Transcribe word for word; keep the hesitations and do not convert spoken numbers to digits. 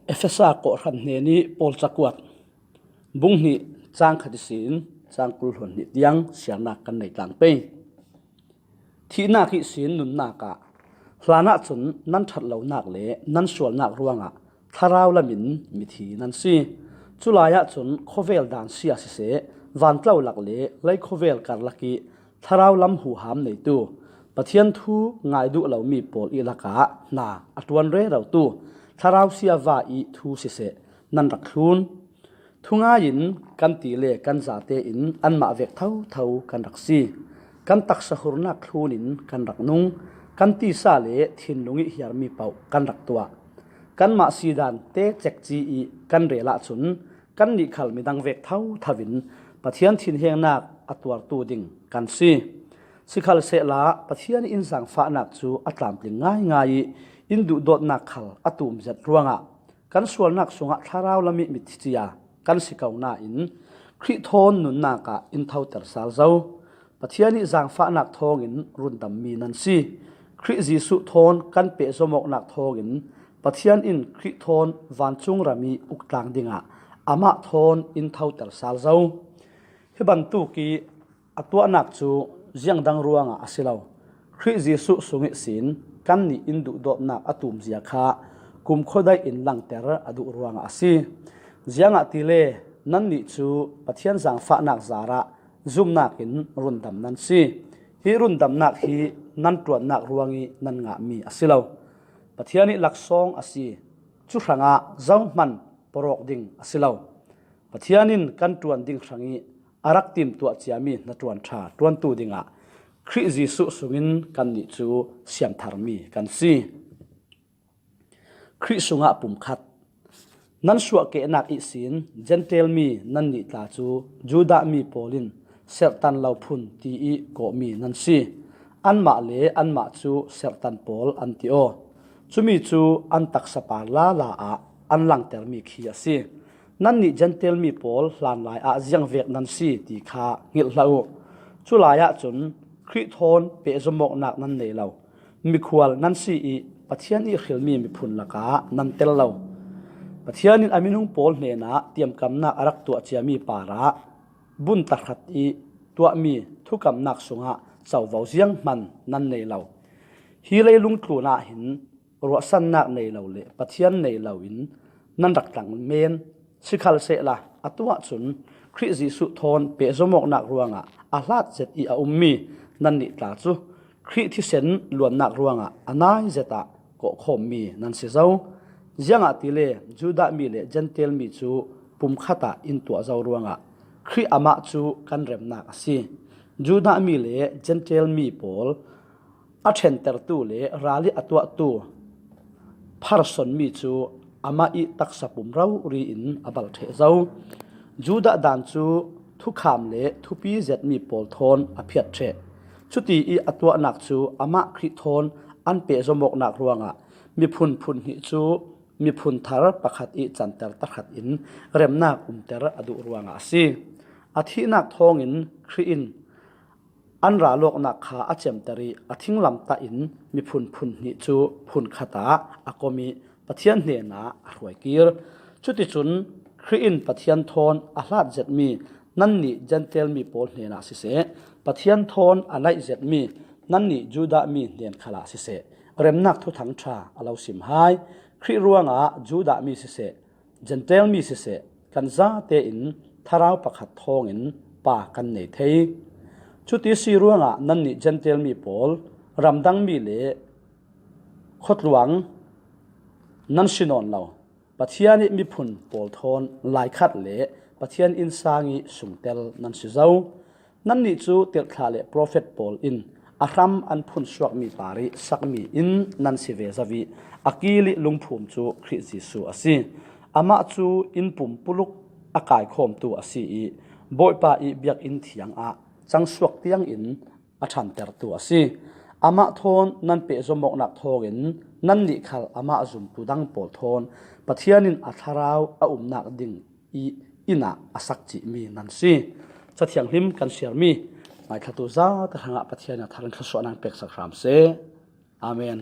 Efesa kawhhran hnenih Paul cakuat bung hnih cang khat ihsin cang kul hluan hnih tiang siarnak kan nei tlang pei. Thihnak ihsin nunnak ah hlanah cun nan ṭhat lonak le nan sualnak ruangah thlarau lamin mithi nan si. Culai ahcun khawvel dan sia siseh, vantlo lak le lei khawvel karlak ih thlarau lam huham neitu, Pathian thu ngai duh lomi pawl ih lakah hna a ṭuan rerotu, thlarau siava ih thu siseh, nan rak thlun. Thungai in kan ti le kan zate in anmah vek thotho kan rak si. Kan taksa hurnak thlun in kan rak nung. Kan tisa le thinlung ih hiarmi paoh kan rak tuah. Kanmah sidan te cekci ih kan rel ahcun kannih khal midang vek thotho in Pathian thinhengnak a tuartu ding kan si. Sikhalsehla Pathian ih in zaangfahnak cu a tlamtling ngaingai ih in duhdawtnak khal a tum zet ruangah kan sualnak sungah thlarau lam ih mitcia kan si ko nain Khrih thawn nunnak ah in thoter sal zo. Pathian ih zaangfahnak thawngin rundammi nan si. Khrih Jesuh thawn kan pehzom awknak thawngin Pathian in Khrih thawn vancung ram ih uktlang dingah amah thawn in thoter sal zo. Hi bantuk ih a tuahnak cu ziangdang ruangah a si lo. Khrih Jesuh sung ihsin kannih in duhdawtnak a tumzia kha kumkhua daih in langter a duh ruangah a si. Ziangahtile nannih cu Pathian zaangfahnak zarah zumnak in rundam nan si. Hi rundamnak hi nan ṭuannak ruangih nan ngahmi a si lo. Pathian ih laksawng a si. Cu hrangah zohman porawk ding a si lo. Pathian in kan ṭuan ding hrangih a rak timtuah ciami hnaṭuan ṭha ṭuantu dingah Khrih Jesuh sungin kannih cu siamtharmi kan si. Khrih sungah pumkhat. Nan suahkehnak ihsin Jentail mi nannih tla cu Judah mi pawl in serhtan lo phun ti ih kawhmi nan si. Anmah le anmah cu serhtan pawl an ti aw. Cumi cu an taksa par lala ah an langtermi khi a si. Nannih Jentail mi pawl hlanlai ah ziangvek nan si ti kha hngilh hlah uh. Culai ahcun Khrih thawn pehzom awknak nan nei lo. Mikhual nan si ih Pathian ih hrilmi miphun lakah nan tel lo. Pathian in a minung pawl hnenah tiamkamnak a rak tuah ciami parah bun tahrat ih tuahmi thukamnak sungah covo zianghman nan nei lo. Hi leilung tlun ah hin ruahsannak nei lo le Pathian nei loin nan rak tlang men. Sikhalsehla atu ahcun Khrih Jesuh thawn pehzom awknak ruangah a hlat zet ih a ummi nannih tla cu Khrih thisen luannak ruangah a nai zet ah kawhkhawmmi nan si zo. Ziangahtile Judah mi le Jentail mi cu pumkhat ah in tuah zo ruangah Khrih amah cu kan remnak a si. Judah mi le Jentail mi pawl a ṭhentertu le ral ih a tuahtu pharsonmi cu amah ih taksa pum rori in a balh ṭheh zo. Judah dan cu thukham le thupi zetmi pawl thawn a phiat ṭheh. Cuti ih a tuahnak cu amah Khrih thawn an pehzom awknak ruangah miphun phun hnih cu miphun thar pakhat ih canter tahratin remnak umter a duh ruangah a si. A thihnak thawngin Khrih in an ralawknak kha a cemter ih a thinglam tah in miphun phun hnih cu phun khat ah a kom ih Pathian hnenah a hruaikir. Cuticun Khrih in Pathian thawn a hlat zetmi nannih Jentail mi pawl hnenah siseh, Pathian thawn a naih zetmi nannih Judah mi hnen khalah siseh, remnak thuthang ṭha a lo sim hai. Khrih ruangah Judah mi siseh, Jentail mi siseh, kan zate in thlarau pakhat thawngin Pa kan nei thei. Cuti si ruangah nannih Jentail mi pawl, ramdang mi le khuatluang nan si nawn lo. Pathian ih miphun pawl thawn laikhat le Pathian innsang ih sungtel nan si zo. Nannih cu tirhthlah le profet pawl in a hram an phunsuakmi par ih sakmi in nan si ve zo ih a kil ih lungphum cu Khrih Jesuh a si. Amah cu inn pumpuluk a kaikhawmtu a si ih Bawipa ih biakinn thiang ah cangsuak tiangin a ṭhantertu a si. Amah thawn nan pehzom awknak thawngin nannih khal amah zumtu dang pawl thawn Pathian in a thlarau a umnak ding ih inn ah a sak cihmi nan si. Cathianghlim kan siarmi ngaithlatu zate hrangah Pathian in a thar in thluasuahnak peksak hram seh. Amen.